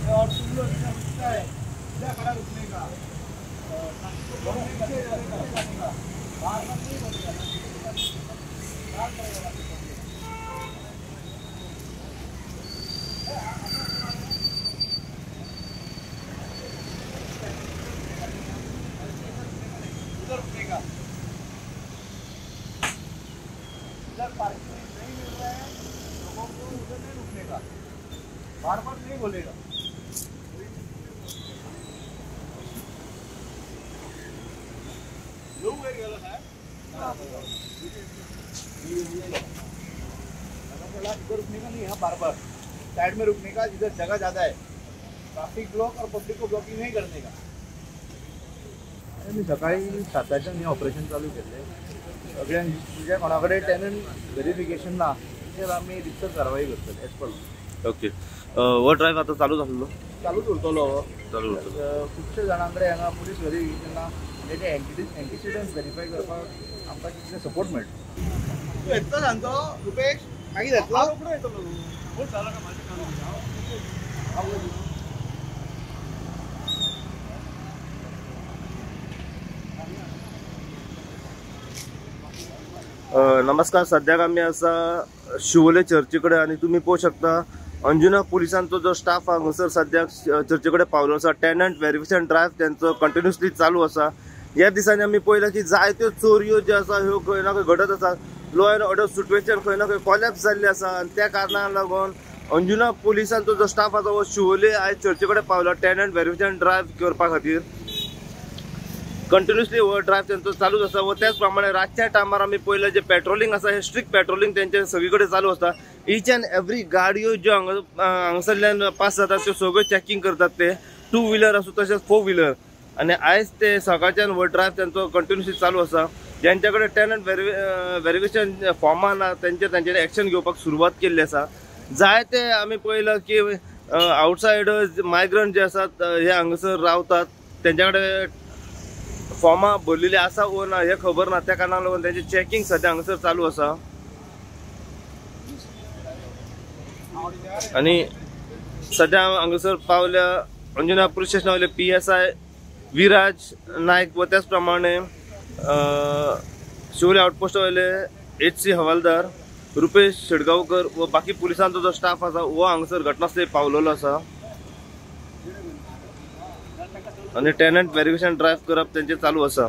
और तुम लोग इधर रुकता है, इधर खड़ा रुकने का, बाहर नहीं बोलेगा। उधर रुकने का, इधर पार्किंग नहीं मिल रहा है लोगों को, उधर नहीं रुकने का, बार बार नहीं बोलेगा। इधर रुकने का नहीं है, बार बार साइड में रुकने का, जिधर जगह ज्यादा है। ट्रैफिक ब्लॉक और पब्लिक को ब्लॉकिंग नहीं करने का। मी सकाळी 7च्यान हे ऑपरेशन चालू केल्लें। सगळ्यांक जे कोणा कडेन टेनंट व्हेरिफिकेशन ना तेचेर आमी रितसर कारवाई करतले एज पर लॉ। ओके, हो ड्रायव्ह आतां चालूच आसलो? चालूच उरतलो। चालू उरतलो। खुबशे जाणां कडेन हांगा पुलीस व्हेरिफिकेशन ना, तेजे एंटिसिडंट व्हेरीफाय करपाक आमकां कितले सपोर्ट मेळटा। तूं येतलो सांगतो रुपेश, मागीर येतलो? येतलो। नमस्कार, सद्याक आमी आसा शिवोले चर्ची कडेन आनी तुमी पळोवंक शकता अंजुना पुलिसांचो जो स्टाफ हांगासर सद्याक चर्ची कडेन पावलो आसा। टेनंट व्हेरिफिकेशन ड्रायव्ह तेंचो कंटिन्युअसली चालू आसा। ह्या दिसांनी आमी पळयलां की जायत्यो चोरयो ज्यो आसा ह्यो खंय ना खंय घडत आसा। लॉ एंड ऑर्डर सिट्युएशन खंय ना खंय कोलॅप्स जाल्ली आसा आनी त्या कारणाक लागून अंजुना पुलिसांचो जो स्टाफ आसा हो शिवोले आयज चर्ची कडेन पावला टेनंट व्हेरिफिकेशन ड्रायव्ह करपा खातीर। कंटिन्युअसली हो ड्रायव्ह तेंचो चालूच आसा व त्याच प्रमाणे रातच्या टायमार आमी पळयलें जे पेट्रोलिंग आसा हे स्ट्रिक्ट पेट्रोलिंग तेंचे सगळी कडेन चालू आसता। इच एंड एवरी गाडयो ज्यो हांगासरल्यान पास जातात त्यो सगळ्यो चॅकिंग करतात, ते 2 व्हिलर आसूं तशेंच 4 व्हिलर। आनी आयज ते सकाळच्यान हो ड्रायव्ह तेंचो कंटिन्युअसली चालू आसा। ज्यांच्या कडेन टेनंट व्हेरिफिकेशन फॉर्मां ना तेंचेर तेंच्यांनी एक्शन घेवपाक सुरवात केल्ली आसा। जायते आमी पळयलां की आवटसायडर्स मायग्रंट जे आसात हे हांगासर रावतात, तेंच्या कडेन फॉर्मां भरलेली आसा वो ना हें खबर ना, त्या कारणाक लागून तेंचें चॅकिंग सद्या हांगासर चालू आसा। आनी सद्या हांगासर पावल्या अंजुना पुलीस स्टेशना वयले PSI Viraj Naik व त्याच प्रमाणे शिवोले आउटपोस्टा वयले HC हवालदार रुपेश शेडगांवकर व बाकी पुलिसांचो जो स्टाफ आसा हो हांगासर घटनास्थळी पावलेलो आसा आनी टेनंट व्हेरिफिकेशन ड्रायव्ह करप तेंचें चालू आसा।